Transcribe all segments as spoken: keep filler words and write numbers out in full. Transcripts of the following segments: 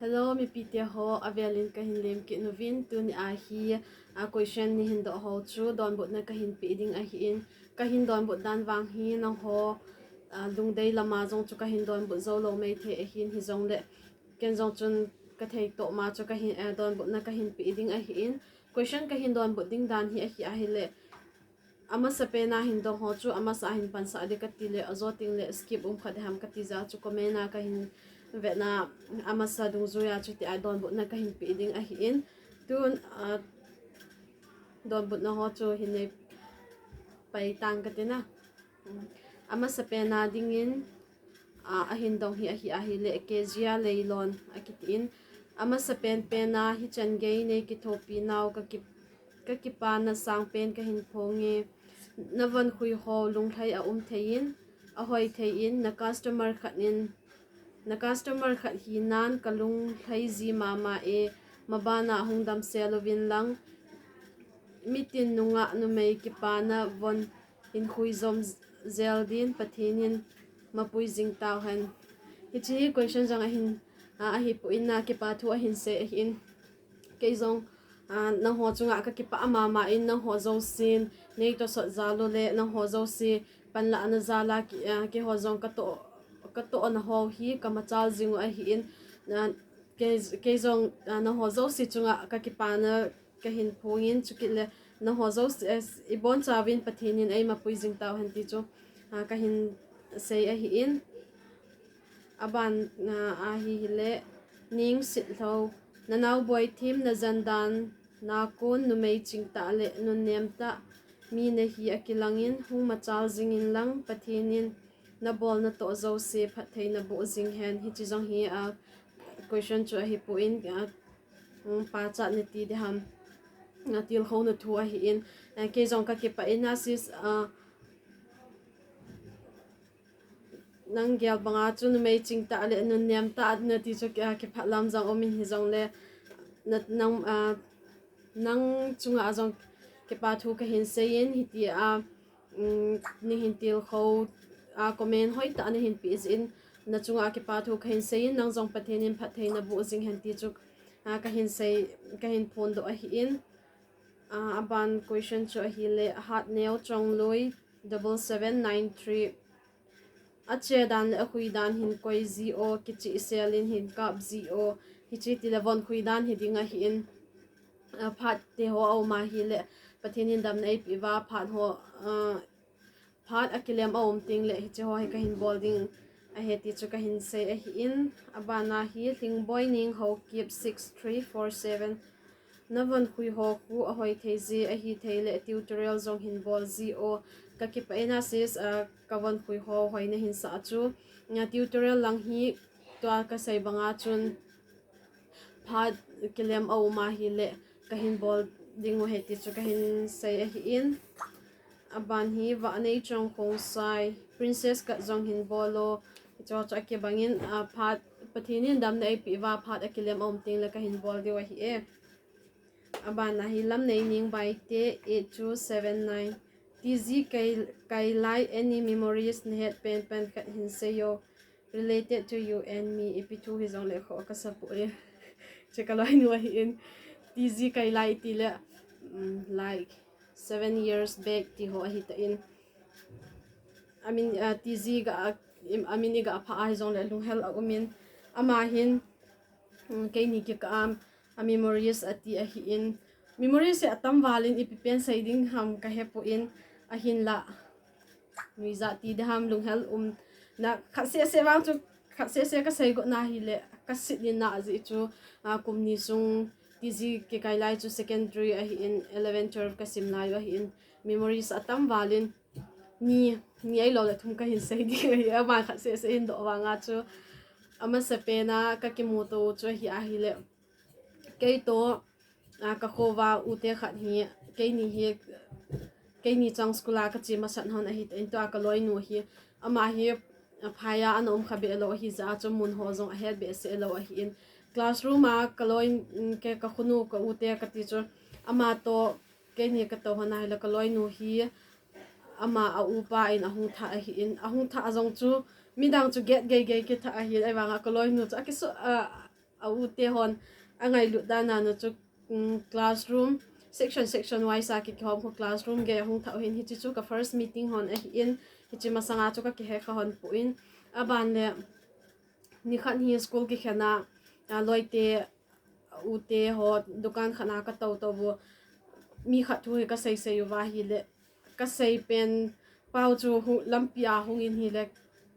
Hello, mipite ho, avelin kahin lemkit uvin, tuni a hi, a question nahin doh ho chu donbutna kahin pe ding ahin, kahin donbut dan vang hi nangho, a, lungdei lama jong chu kahin donbut jou lou maithei ahin, hijongle ken jong chun kathei toh ma chu kahin, a, donbutna kahin pe ding ahin, question kahin donbut ding dan hi ahi ahile, amasapen a hin dong ho chu amasa a hin pansah ding kati le, ajo teng le skip um khat ham kati jeh a chu comment a kahin vetna amasa dungjui a chu tia donbutna kahin pe ding ahin. Tun, a, donbutna ho chu hin nei pai tang kati na. Amasapen a dingin, a, ahin dong hi ahi ahile, Kezia Leilon akitin. Amasapen pen a hichan gei nei kithopi nau ka ki, ka kipana sangpen kahin phonge. Navon khui ho lunglhai aum thei in, ahoi thei in, na customer khat in, na customer khat hinan kalunglhai ji mama e, mabana hung damsel uvin lang. Mitin nungah numei kipana von hin khui jom jel din Pathen in mapui jing tauhen. Hiche hi question jong ahin, a, ahipoi na kipa thu ahin sei ahin. Kei jong, a, nangho chunga kakipah mama in nangho jousen nei tosot jal u le nangho jouse panlahna jal a ki, a, keiho jong katoh, katohna ho hi kamachal jing u ahin. A, kei, kei jong, a, nangho jouse chunga kakipana kahin phongin, chukit le nangho jouse, eh, ibonchauvin Pathen in eimapui jing tauhen ti chu, a, kahin sei ahin. Aban, a, ahi hile, Ningsitlhou, na naoboi thim na jan dan a kon numei chingtah le nunnem tah mi nahi akilangin hung machal jingin lang Pathen in nabol natoh jouse phatthei naboh jing hen. Hiche jong hi, a, question chu ahipoi, a, um, pachat nati ding ham, a, tilkhouna thu ahin, a, kei jong kakipah in a sis, a, nang gel banga chu numei chingtah le nunnem tah nati chu ki, a, kipah lam jong umin hijongle na, nang, a, nang chunga jong kipa thu kahin seiyin hitia, um, nahin tilkhou, a, comment hoitah nahin peh jeh in na chunga kipa thu kahin seiyin nang jong Pathen in phatthei naboh jing hen ti chu, a, kahin sei, kahin phondoh ahin. A, aban question chu ahile Hatneo Chongloi double seven nine three. Ache dan le akhui dan hin koi ji o, kichehsel in hin kap ji o, hiche tile von khui dan hiding ahin, a, phat teho aum ahile Pathen in damna eipeh uva phat ho, a, phat akilem aum tengle hiche ho hi kahin bol ding ahi ti chu kahin sei ahin. Abana hi Lhingboi Ninghoukip six three four seven. Navon khui ho khu ahoi thei ji ahithei le tutorial jong hin bol ji o. Kakipah in a sis, a, kavon khui ho hoi nahin sah chu, a, tutorial lang hi tua kasei banga chun phat kilem aum ahile kahin bol ding u ahi ti chu kahin sei ahin. Aban hi Vahneichong Khongsai, Princess Cut jong hin bol o. Hiche chu akibangin, a, phat Pathen in damna eipeh uva phat akilem aum tengle kahin bol diu ahi e. Abana hi Lamneining Baite eight two seven nine. Tiji kai, kailai any memories nahet penpen khat hin seiyo. Related to you and me, ipi thu hijongle kho kasapoi. Hiche kaloinu ahin. Tiji kailai tile, um, like seven years back ti ho ahitan. Amin, a, tiji ga, a, im, amin iga phah a hijongle lunghel aumin. Ama hin, um, keini kikah a, a memories ati ahin. Memories hi atam valin ipi pen sei ding ham kahepon ahinla. Nuijat ti ding ham lunghel umna khat seh seh vang chu khat seh seh kasei got na hile kasit in na ajeh chu, a, kum ni sung tiji kikailai chu secondary ahin eleven twelve kasim lai u ahin memories atam valin ni, ni ahilou le thum kahin sei ding ahi, ama khat seh seh hin doh vanga chu. Amasapen a kakimuto chu ahi ahile. Keitoh, a, kakhova ute khat hi, keini hi, keini chang school a kache masat hon ahitan tua kaloinu hi. Ama hi, a, phai a ana um kha behlou ahijeh a chu mun ho jong ahet behseh lou ahin. Classroom a kaloi, um, ke kakhonu ka ute kati chu. Amatoh, keini katou hon ahile kaloinu hi, ama a upa in ahung thah ahin. Ahung thah jong chu, midang chu get gei gei kitha ahin. Ahivanga kaloinu chu, akisu, a, a u te hon angailut dan a nu chu, um, classroom section section wise a ki, kihom khu classroom gei a hung thah u hin, hiche chu ka first meeting hon ahin, hiche masanga chu ka kihe kha hon pu in, aban le nikhat hi school kikhen a, a, loi te, u te ho dukan khat a ka tou tou u, mi khat thu hi ka sei sei uva hile, ka sei pen pau chu hu-, lampi a hung in hile,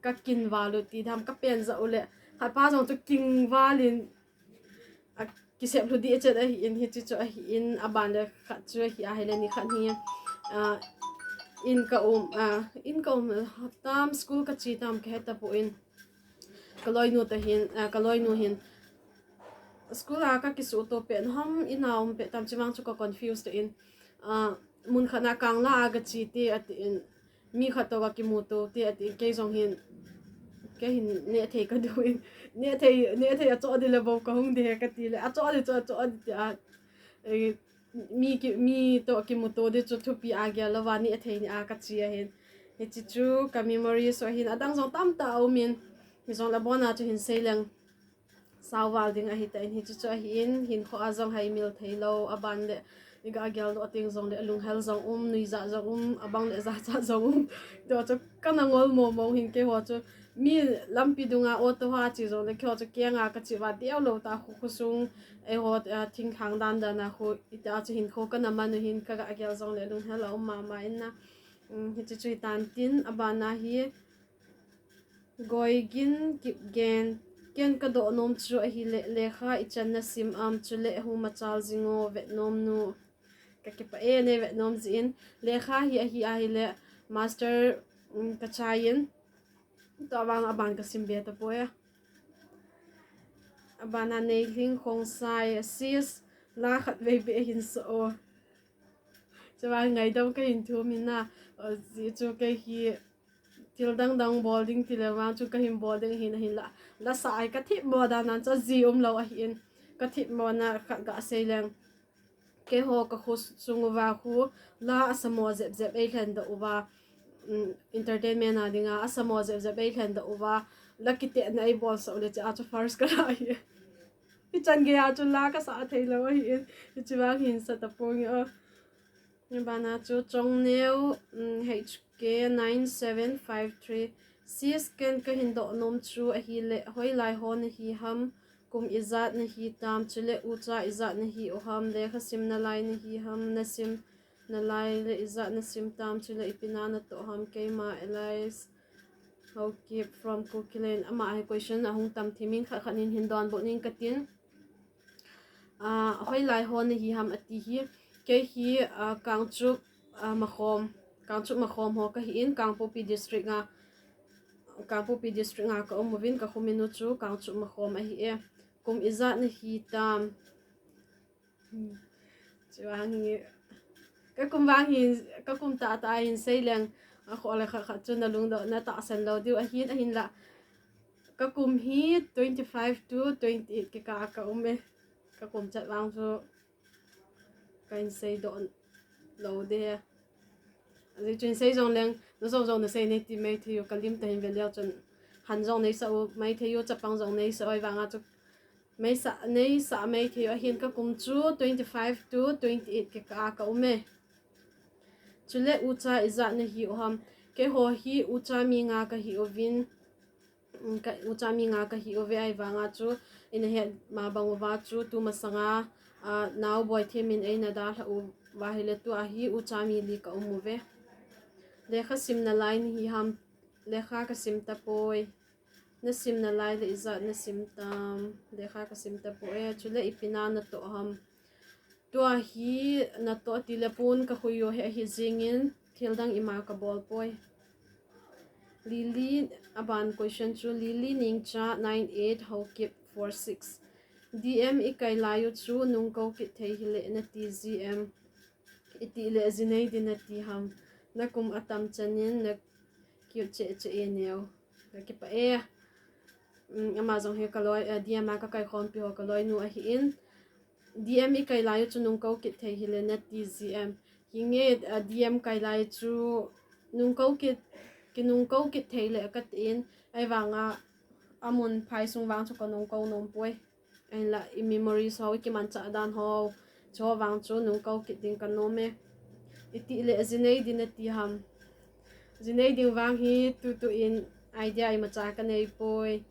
ka kin val u ti dam, ka pen ja u le, khat pa jong chu king val in, a, kisep lhu di chet ahin, hiche chu ahin, aban le khat chu ahi a hile, nikhat hi, a, in ka um, a, in ka um, tam school ka che tam ka he ta pu in, ka loinu ta hin, a, ka loinu hin, school a ka kisuto pet ham, in a um pet tam, chimang chu ka confuse ta in, a, mun khat a kang la a ka che te, ati in, mi khat to ka kimuto te, ati in, kei jong hin, kei hin neh thei ka diu in, neh thei, neh thei a cho di le bo ka hung di he ka ti le, a cho di, cho, cho di ti a, eh, mi ki, mi to kimuto di chu thupi a gel lou va, neh thei ni a ka che ahin. Hiche chu ka memory so hin, adang jong tam ta a um in, hi jong la bon a chu hin sei leng. Sao val ding ahi ta in, hiche chu ahin, hinkho a jong hai mil thei lou, aban le, i ga gel doh teng jong le, lunghel jong um, nuijat jong um, abang le jachat jong um. Tua chu ka na ngol mo mo hin kei ho chu, mi lampi dunga auto ha che jong le, kei ho chu keng a ka che va deu lou ta khu, khosung, ei ho, a, thingthang dan dan a khu, i ta chu hinkho ka na man u hin ka ga gel jong le, lunghel a um mama in na. Um, hiche chu hi tan tin, aban a hi, Goigin Kipgen, ken ka doh nom chu ahile, lekha ichan na sim am, chule hu machal jing o, vet nom nu. Ka kipah e, nei vet nom jeh in. Lekha hi ahi ahile, master, um, ka chai in. Tua vang aban ka sim be ta poi a. Aban a Neihling Khongsai, sis, la khat vei be hin sa o. Chua ngaidam ka hin thum in na, o, ji chu kei hi thil dang dang bol ding ti le vang chu ka hin bol ding ahin, ahin la, la sa ai ka thip mo dan nan chu ji um lou ahin, ka thip mo na khat ga sei leng. Kei ho ka khosung uva khu la a sa mo jep jep ei lhen doh uva, um, entertainment a dinga a sa mo jep jep ei lhen doh uva, la kite na ei bol sa u le che a chu first ka la hi. Ichan gei a chu la ka sa thei lou ahin, hiche vang hin sa ta poi o. Ni bana chu Chongneo, mm, H K nine seven five three. Sis, ken ka hin doh nom chu ahile, hoilai ho na hi ham, kum ijat na hi tam, chule ucha ijat na hi u ham, lekha sim nalai na hi ham, na sim nalai le ijat na sim tam, chule ipi na na toh ham, keima Elias Haokip from Kukiland. Ama hi question ahung tam thim in khat khat in hin donbut ning ka tin. Ah, hoilai ho na hi ham ati hi. Kei hi, ah, Kangchup, ah, Makhom, Kangchup Makhom ho ka hi in, Kangpokpi district a, Kangpokpi district a ka um uvin, ka khominu chu Kangchup Makhom ahi e. Kum ijat na hi tam. Hmm. Chua hi, ka kum vang hin, ka kum tah tah hin sei leng, a kho le khat khat chu na lungdoh na tahsan lou diu ahin, ahin la. Ka kum hi twenty-five to twenty-eight kikah a ka um e. Ka kum chat vang chu ka hin sei doh lou de. Ajeh chu hin sei jong leng, na jong jong na sei nei ti mai thei u, ka lim ta hin ve leu chun han jong nei sa u mai thei u, chapang jong nei sa u, ahivang a chu mai sa, nei sa mai thei u ahin, ka kum chu twenty-five to twenty-eight kikah a ka um e. Chule ucha ijat na hi u ham. Kei ho hi ucha mi nga ka hi uvin. Mm, ka, ucha mi nga ka hi uve, ahivang a chu, ina het ma bang uva chu, tu masanga, ah, nao boi them in eina dalha uva hile tua hi ucha mi li ka um uve. Lekha sim nalai na hi ham, lekha ka sim ta poi. Na sim nalai le ijat na sim tam, lekha ka sim ta poi. Chule ipi na na toh ham. Tua hi na toh ti le pon ka hui u hi ahi jing in, thil dang ima ka bol poi. Lily, aban question chu Lily Ningcha nine eight Haokip four six. D M i kai lai u chu nung ko kit thei hile na ti ji em. I ti le ji nei di na ti ham. Na kum a tam chan in na cute che che e neo. Ka kipah e. Mm, ama jong hi ka loi, eh, D M a ka kai khompi ho ka loinu ahi in. D M i kai lai u chu nung ko kit thei hile na ti ji em. Hinge, eh, D M kai lai chu nung ko kit, ki nung ko kit thei le ka ti in. Ahivang a, a mun phai sung vang chu ka nung ko nom poi. Ahinla i memories ho, i kimanchah dan ho, chu vang chu nung kou kit ding ka nom e. Itih le ji nei ding nati ham. Ji nei ding vang hi tutu in idea imacha ka nei poi.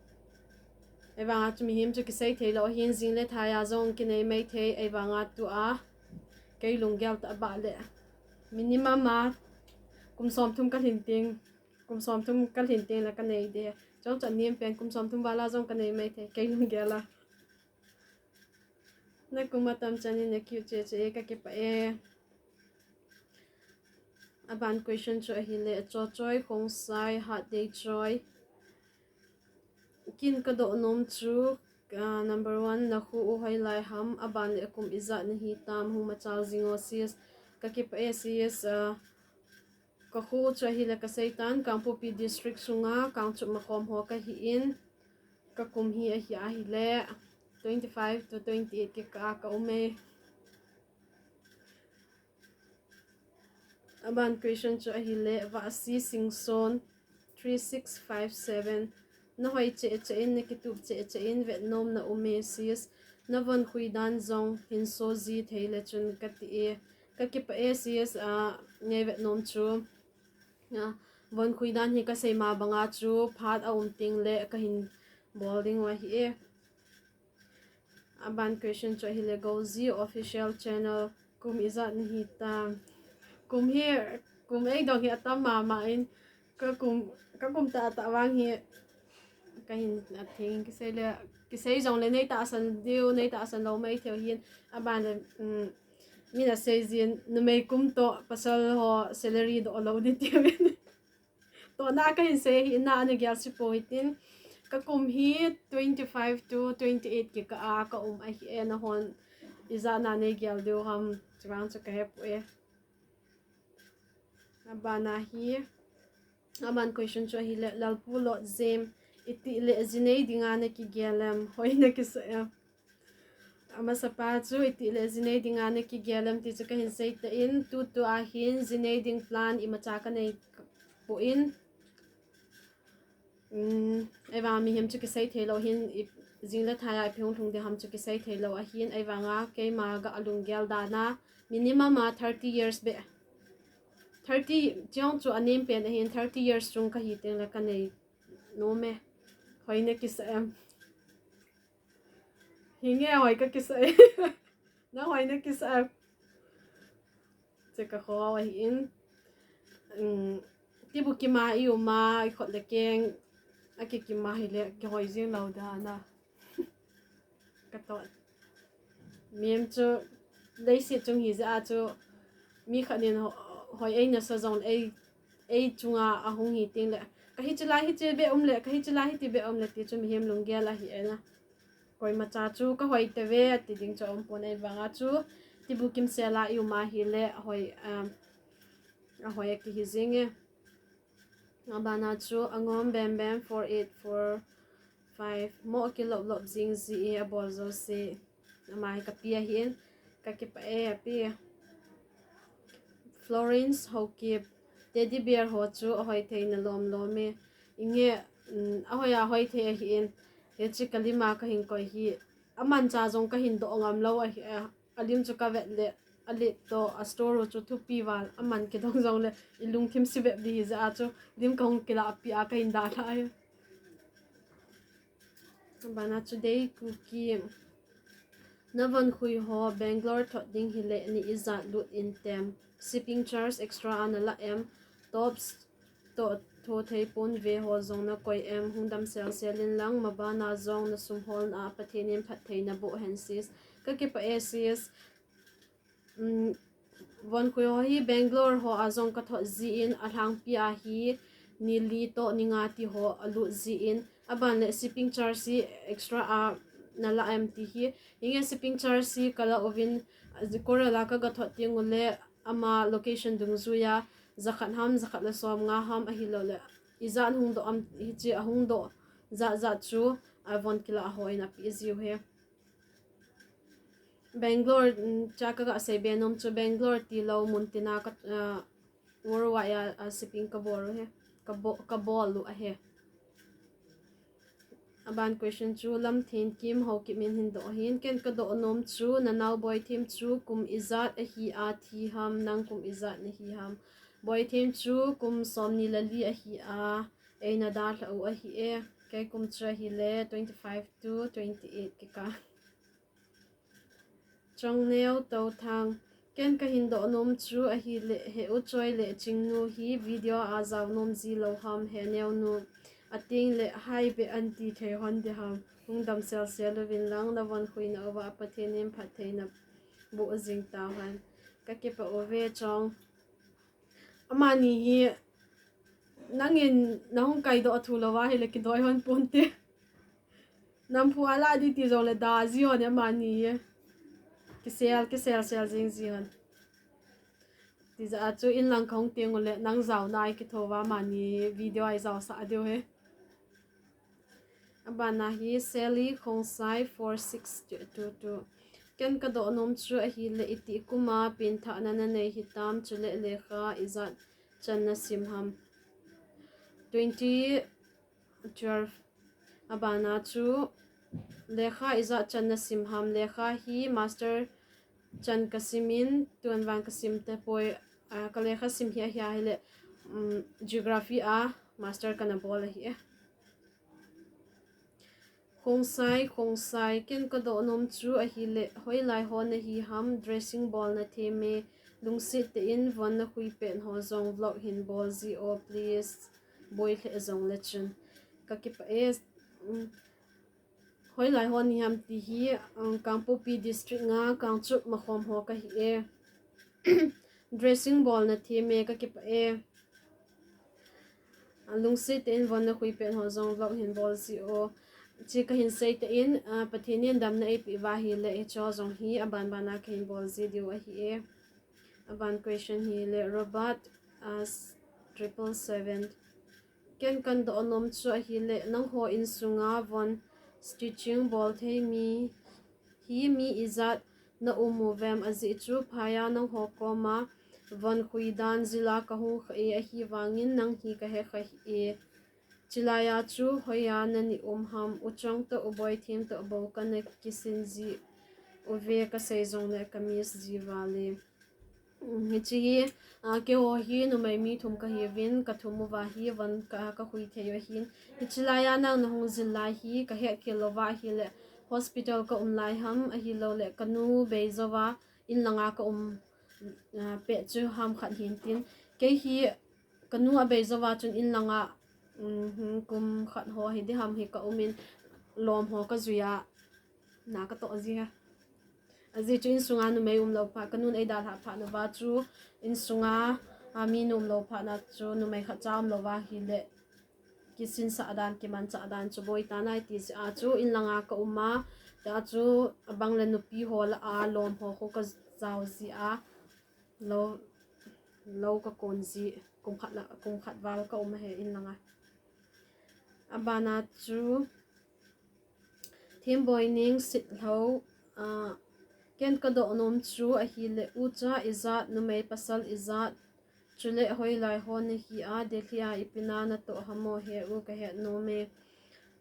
Ahivanga chu mihem chu kisei thei lou hin, jing le thai a jong kinei mai thei, ahivanga tua kei lunggel tah bah le minimum a kum somthum ka lhin teng, kum somthum ka lhin teng le ka nei ding. Chong chan nem pen kum somthum val a jong ka nei mai thei, kei lunggel a. Na kum atam chan in na kiu che che e, ka kipah e. Aban question chu ahile, Chochoi Khongsai Hat Dei Choi. Kin ka doh nom chu, ah, number one, na khu u hoi lai ham, aban le kum ijat na hi tam, hung machal jing o sis. Ka kipah e sis, ah, ka khu chu ahile ka sei tan, Kangpokpi District sunga, Kangchup Makhom ho ka hi in, ka kum hi ahi ahile, twenty-five to twenty-eight kikah a ka um e. Aban question chu ahile, Vahsi Singson three six five seven. Na hoi cheh cheh in, na kitup cheh cheh in, vet nom na um e sis. Na von khui dan jong hin so ji thei le chun ka ti e. Ka kipah e sis, ah, nei vet nom chu. Ah, von khui dan hi ka sei ma banga chu phat a um teng le ka hin bol ding u ahi e. Aban question chu ahile, Goji Official Channel, kum ijat na hi tam. Kum hi, kum eidong hi atam mama in, ka kum, ka kum tah tah vang hi, ka hin atheng, kisei le, kisei jong le nei tahsan diu, nei tahsan lou mai thei u hin, aban le, um, min asei jin, numei kum toh, pasal ho salary doh lou ding ti u hin. Tohna ka hin sei hi, na ana gel si poi tin. Ka kum hi twenty-five to twenty-eight kikah a ka um ahi e, na hon ijat na nei gel diu ham, chuvang chu ka he poi e. Abana hi, aban question chu ahile, Lalpu Lot Jem, itih le ji nei dinga na kigel em, hoi na kisa em. Amasa pa chu, itih le ji nei dinga na kigel em ti chu ka hin sei ta in, tutu a hin ji nei ding plan imacha ka nei poi. Um, ahivang mihem chu kisei thei lou hin, i, jing le thai a ipi hung lhung ding ham chu kisei thei lou ahin, ahivanga keima ga lunggel dan a, minimum a thirty years beh. Thirty, chong chu anem pen ahin, thirty years chung ka hi teng le ka nei nom e. Hoi na kisa em. Hinge hoi ka kisa e. Na hoi na kisa e. Che ka kho ahi in. Um, tibu kima i um a, i khut le keng. A kikim a hile, kihoi jing lou dan a. Ka toh. Mihem chu, leiset chung hi jeh a chu, mi khat nin ho-, hoi eina sa jong ei, ei chunga ahung hi teng le. Ka hiche lai hiche beh um le, ka hiche lai hiti beh um le ti chu mihem lunggel ahi e na. Koimacha chu ka hoi tave, ti ding chu aum pon, ahivanga chu tibu kimsel a i um a hile ahoi, um, ahoi a kihi jing e. Abana chu Angom Bem Bem four eight four five, mo kilop lop jing ji e, abol jouse. Ama hi ka pi ahin, ka kipah e, a pi. Florence Haokip, teddy bear ho chu ahoi thei na lom lom e. Inge, um, ahoi a hoi thei ahin, hiche ka lim a ka hin koi hi, amancha jong ka hin doh ngam lou ahi, a, alim chu ka vet le, alet toh, a store u chu thupi val, aman kidong jong le, i lungthim si bep ding hi jeh a chu, lim ka hung kilah pi a ka hin dah lha e. Bana chu Dei Kuki. Na von khui ho Bangalore thot ding hile ni ijat lut in tem. Shipping charge extra a na la em. Tops toh tho thei pon ve ho jong na koi em. Hung dam sel sel in lang, ma bana jong na sum holna a Pathen in phattheina boh hen sis. Ka kipah e sis. Um, von khui ho hi Bangalore ho a jong ka thot ji in, alhangpi a hi ni li toh ni nga ti ho alut ji in, aban le shipping charge hi extra a na la em ti hi. Hinge shipping charge hi ka la uvin, Coral a ka ga thot teng u le ama location dungjuia, jakhat ham, jakhat le som nga ham ahilou le, ijat hung doh am, hiche ahung doh jat jat chu, a von kilah ho in ape jiu he. Bangalore, mm, cha ka ga sei be nom chu Bangalore tilou mun tina ka, ah, worldwide a, a shipping ka bol u he. Ka bo-, ka bol u ahi. Aban question chu Lamthenkim Haokip in hin doh ahin, ken kadoh nom chu nanao Boithem chu kum ijat ahi a thi ham, nang kum ijat nahi ham? Boithem chu kum somni le li ahi a, eina dalha u ahi e. Kei kum chu ahile twenty five to twenty eight kikah. Chongneo Touthang, ken kahin doh nom chu ahile, he U Choi le Chingnu hi video a jao nom ji lou ham, Heneo nu? Ating le hai be anti thei hon ding ham? Hung damsel sel uvin lang, navon khuina uva Pathen in phattheina boh jing tauhen. Kakipah uve Chong. Amani hi nangin nahung kaidoh a thu louva ahile kidoi hon ponte. Namphu a lah ding ti jongle da ji hon e amani hi. Kisel, kisel sel jing ji hon. Tijeh a chu inlang kahung teng ule nang jaona a ikitho uva amani video a ijaosah diu ahi. Abana hi Sally Khongsai four six two two. Ken kadoh nom chu ahile itih kuma penthahna nanei hitam, chule lekha ijat chan nasim ham? Twenty twelve. Abana chu lekha ijat chan nasim ham? Lekha hi master chan kasimin, tun vang kasim tapoi, ah, kalekha sim hi ahi ahile, um, geography a master kana bol ahi e. Khongsai, Khongsai, ken kadoh nom chu ahile, hoilai ho nahi ham, dressing bol nathem e, lungset tah in von nakhui pet ho jong vlog hin bol ji o, please, boi lheh jongle chun. Kakipah e, um, hoilai ho nahi ham ti hi, um, Kangpokpi District nga, Kangchup Makhom ho kahi e. Dressing bol nathem e, kakipah e. Lungset tah in von nakhui pet ho jong vlog hin bol ji o. Chi kahin sei tah in, ah, Pathen in damna eipeh uva ahile, hicheho jong hi aban bana kahin bol ji diu ahi e. Aban question hile Robert, ah, triple seven. Ken kadoh nom chu ahile, nangho insunga von stitching bol thei mi hi mi ijat na um uvem? Ajeh chu phaiya nangho koma von khui dan jila kahung kha e, ahivangin nang hi kahe kha hih e. Chilaiya chu hoiya nani um ham? U Chong toh, U Boithem toh bou kana kisin ji uve, kasei jongle ka miss ji val e. Um, hiche hi, ah, keiho hi numei mi thum kahiuvin, kathum uva hi von ka, kakhui thei u ahin. Hiche laiya nang nahung jil lai hi kahet khel louva ahile, hospital kaum lai ham, ahiloule kanu beijouva inlanga kaum, ah, pet chu ham khat hintin. Kei hi kanu abeijouva chun inlanga, um, kum khat ho hi diham hi kaumin, lom ho kajuiya na katoh ji a. Ajeh chu insunga numei umlou phat, kanun eidalhah phat nauva chu insunga, ah, mi na umlou phat na chu numei khatcha umlouva ahile, kisinsah dan, kimanchah dan chu boitan ahi ti jeh a chu inlanga kaum a, tia chu abangle nupi ho lah a lom ho khu kajao ji a, lou, lou kakon ji, kum khat lah, kum khat val kaum ahi inlanga. Abana chu Themboining Sitlhou, ah, ken kadoh nom chu ahile, ucha ijat, numei pasal ijat, chule hoilai ho nahi a, Delhi a ipi na natoh ham o, he u kahet nom e.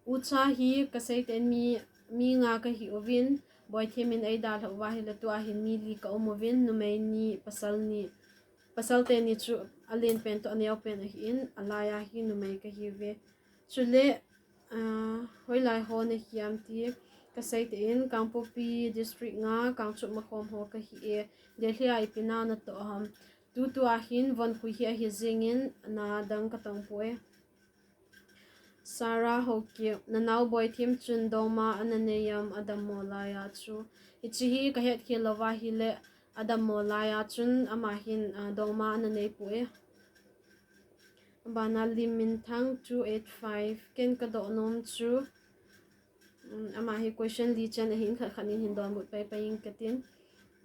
Ucha hi kasei tah in mi, mi nga kahiuvin, Boithem in eidalhah uva ahile tua hin mi li kaum uvin, numei ni, pasal ni, pasal teni chu alenpen toh aneopen ahin, alaiya hi numei kahiuve. Chule, ah, hoilai ho nahi ham ti kasei tah in, Kangpokpi District nga, Kangchup Makhom ho kahi e, Delhi a ipi na natoh ham? Tutua hin von khui hi ahi jengin, na dang katong poi. Sarah Haokip, nanao Boithem chun dongma ana nei am, adammo laiya chu? Hiche hi kahet khel louva ahile, adammo laiya chun ama hin, ah, dongma ana nei poi. Abana Limminthang two eight five, ken kadoh nom chu, um, ama hi question li chan ahin, khat khat in hin donbut pai pai inge katin.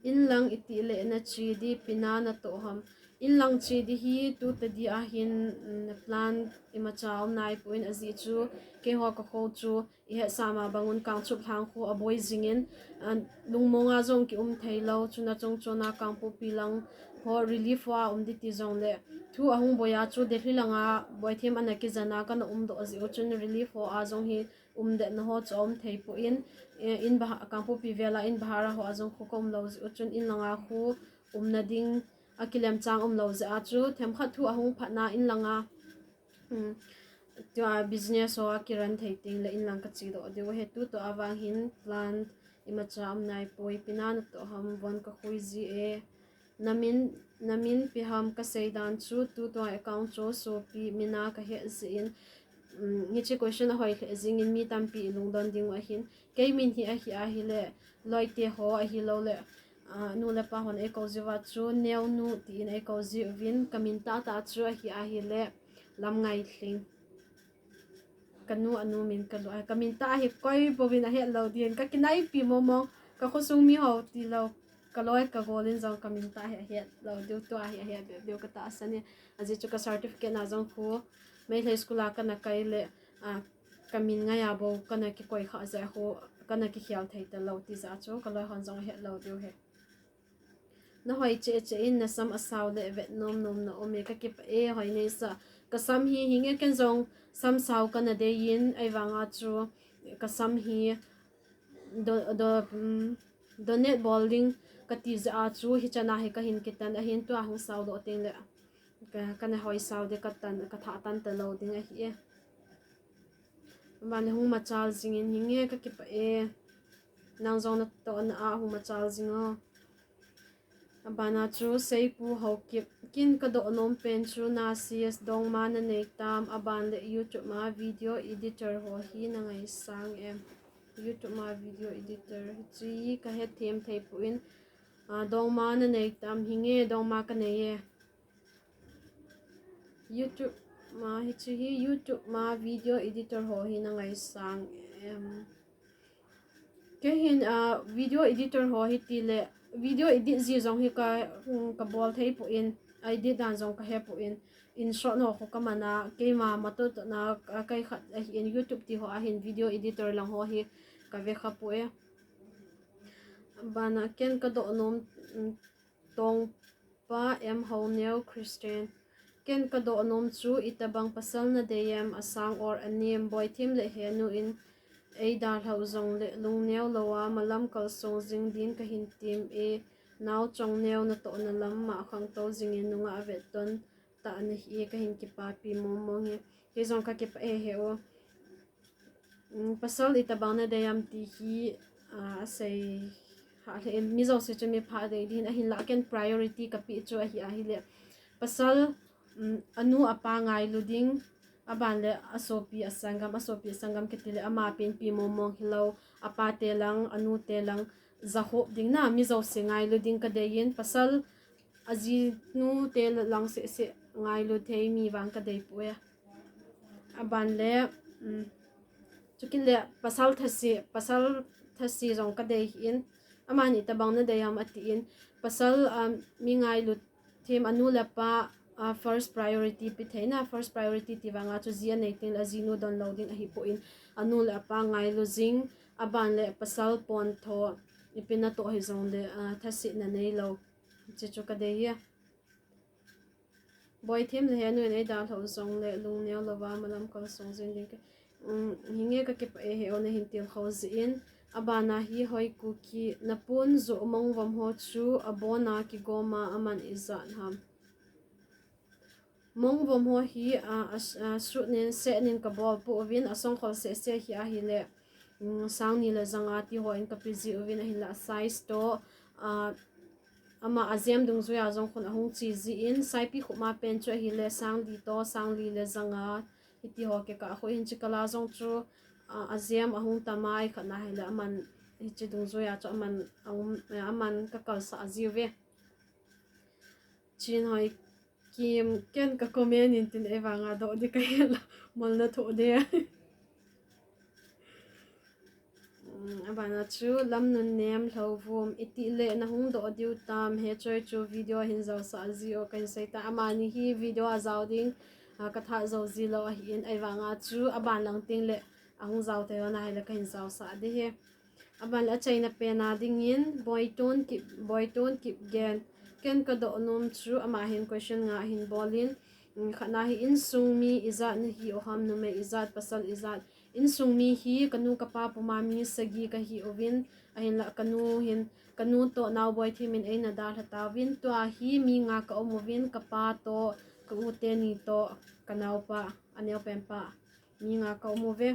Inlang itih le nache ding, ipi na natoh ham? Inlang che ding hi tutadi a hin, um, plan imacha um naipon, ajeh chu keiho kakho chu ihetsah ma bangun Kangchup lhang khu aboi jingin, ah, lungmonga jong kium theilou, chuna chungchona Kangpokpi lang ho relief ho a um ding ti jongle, thu ahung boiya chu Delhi langa Boithem ana kijen a kana umdoh jeh u chun relief ho a jong hi umdetna ho chu aum thei poi. Eh, in bahar, Kangpokpi vel a in bahar a ho a jong khu ka um lou jeh u chun in langa khu umna ding a kilemchang um lou jeh a chu themkhat thu ahung phatna in langa, um, tua business ho a kiran thei teng le in lang ka chedoh diu ahi. Tutua vang hin plan imacha um nai poi, ipi na natoh ham, von ka khui ji e. Na min, na min ipi ham, ka sei dan chu tutua account chu sopi min a ka het jeh in, um, hiche question ahoi lheh jing in mi tampi i lungdon ding u ahin. Kei min hi ahi, ahile, loite ho ahilou le, ah, nu le pa hon eikou jiu va chu, Neonu tin eikou jiu vin, ka min tahtah chu ahi, ahile, Lamngailhing. Ka nu a nu min ka lou, ka min tah hi koi bouvin ahet lou din, ka kinaipi mong mong, ka khosung mi ho tilou, ka loi ka gol in jong ka min tah hi ahet lou diu, tua hi ahet bep diu ka tahsan e. Ajeh chu ka certificate na jong khu, Meitei school a kana kai le, a, ka min ngai a bou kana kikoi kha jeh khu, kana kikhel thei talou ti jeh chu, ka loi hon jong ahet lou diu ahi. Na hoi cheh cheh in, na sam asao le vet nom nom na um e, ka kipah e, hoi nei sa. Ka sam hi, hinge ken jong sam sao kana dei in, ahivang a chu ka sam hi do, do, um, donate bol ding ka ti jeh a chu, hichan a hi ka hin kitan ahin, tua hung sao doh teng le ka, kana hoi sao ding ka tan, ka thah tan talou ding ahi e. Aban le hung machal jing in, hinge ka kipah e. Nang jong natohna a hung machal jing o. Abana chu Seipu Haokip, ken ka doh nom pen chu na C S dongma na nei tam, aban le YouTube ma video editor ho hi na ngaisang em. YouTube ma video editor hiche ka hethem thei poi, a, dongma na nei tam, hinge dongma ka nei e. YouTube ma, hiche hi YouTube ma video editor ho hi na ngaisang em. Kei hin, ah, video editor ho hi ti le, video edit ji jong hi ka, um, ka bol thei poi, edit dan jong ka he poi. In short ho khu ka man a, keima matoh toh na, ah, kai khat ahin, YouTube ti ho a hin video editor lang ho hi ka ve kha poi. Abana ken ka doh nom, um, Tongpa M Haoneo Christian. Ken ka doh nom chu, itobang pasal na dei em, asang or anem, Boithem le Henu in ei dalhau jong le lungneo lou a malam kalsong jing din ka hin tem e, nao chong neo natohna lam ma khangtou jing in nungah vetton tah na hi e, ka hin kipapi mong mong e. Kei jong ka kipah e he o. Um, pasal itobang na dei am ti hi, ah, asei hah lheh in, mi jouse chu mi pha dei din, ahinlah ken priority ka pe chu ahi, ahile. Pasal, um, anu apa ngailu ding, aban le asopi asanggam, asopi asanggam kiti le ama penpi mong mong hilou, apa te lang, anu te lang, jahop ding na, mi jouse ngailu ding ka dei in, pasal ajinu te lang seh seh ngailu thei mi vang ka dei poi. Aban le, um, chukit le pasal thase, pasal thase jong ka dei in, amani itobang na dei am ati in, pasal, um, mi ngailu them anu le apa, uh, first priority pe thei na, first priority ti vang a chu ji anei teng le ajinu don lou ding ahi poi, anu le apa ngailu jing, aban le pasal pontho, ipi natoh hi jong le, uh, thase na nei lou. Hiche chu ka dei e. Boithem le Henu in ei dalhau jong le lungneo lou a malam kalsong jing ding ka, um, hinge ka kipah e he o, na hin tilkhou jeh in. Abana hi Hoi Kuki, na pon joh mongvom ho chu abon a kigom a aman ijat ham. Mongvom ho hi, a, a, a, sut nin, set nin ka bol pouvin, asongkhol seh seh hi ahile, um, sang ni le janga ti ho in ka pe ji uvin, ahinlah size toh, a, ama ajem dungjui a jong khun ahung che ji in, Saipikhup ma pen chu ahile, sang li toh, sang li le janga, hiti ho kikah khu hin, chikal a jong chu, a, ajem ahung tam a, ikhat na hile, aman, hiche dungjui a chu aman, a um, aman ka kalsah ji uve. Chin Hoi Kim, ken ka comment in tin ei vang a doh di ka hel, mol na thoh de. Um, abana chu Lamnunnem Lhouvum, iti le na hung doh diu tam, he choi chu video hin jaosah ji o, ka hin sei ta, amani hi video a jao ding, a, ka thah jou ji lou ahin, ei vang a chu aban lang teng le ahung jao thei lou na hile ka hin jaosah de he. Aban le achaina pen a ding in, Boiton Kip, Boiton Kipgen. Ken ka doh nom chu, ama hin question nga hin bol in, um, khat na hi insung mi ijat na hi u ham, numei ijat, pasal ijat, Insung mi hi kanu kapa puma mi sagi kahi uvin, ahinla kanu hin, kanu toh nao Boithem in eina dalha tauvin, tua hi mi nga kaum uvin, kapa toh, ka u teni toh, kanaopa, aneopenpa, mi nga kaum uve.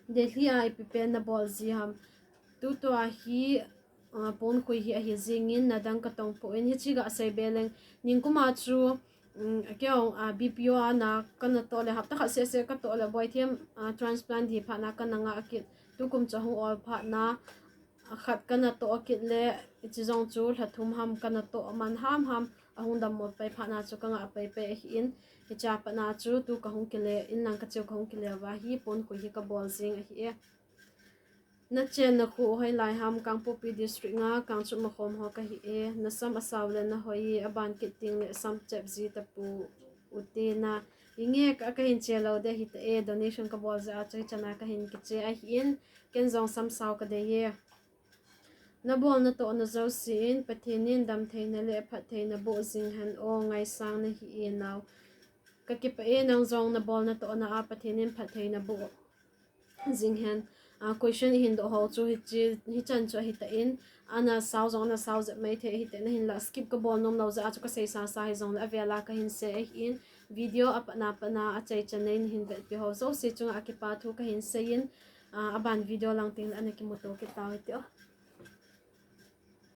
Delhi a ipi pen nabol ji ham? Tutua hi, ponkhui hi ahi jingin, nadang katongpoi, hiche gasei be leng, ningkuma chu, keiho, B P O a na kanatoh le, hapta khat sehseh katoh le, Boithem, transplant hi phatna kana ngah kit, tukum chu ahung ol phatna, khat kanatoh kit le, hiche jong chu lha thum ham kanatoh man hamham, ahung dammo pai phatna chu kangah paipai ahin, hichea patna chu tu kahung kile, inlang kacheu kahung kile uva hi, ponkhui hi kabol jing ahi e. Nachenna kho hoilai ham? Kangpokpi District nga, Kangchup Makhom ho kahi e. Nasam asao le nahoi e, aban kit tengle sam chep ji tapou te na. Inge, ka, kahin che lou ding ahita e, donation kabol jeh a chu hichana kahin kiche ahin, ken jong sam sao kadei e. Nabol natohna jouse in Pathen in damtheina le phattheina boh jing hen o, ngaisang nahi e nao. Kakipah e, nang jong nabol natohna a Pathen in phattheina boh jing hen. Question ihin doh ho chu hichan chu ahitan, ana sao jong ana sao jep mai thei ahitan, ahinla skip kabol nom lou jeh a chu kasei sasa hijongle avel a kahin sei ahin, video apatna patna achaichan nei nahin vetpi ho jouse chunga kipa thu kahin sei in, aban video lang tengle ana kimuto kit tau hite o.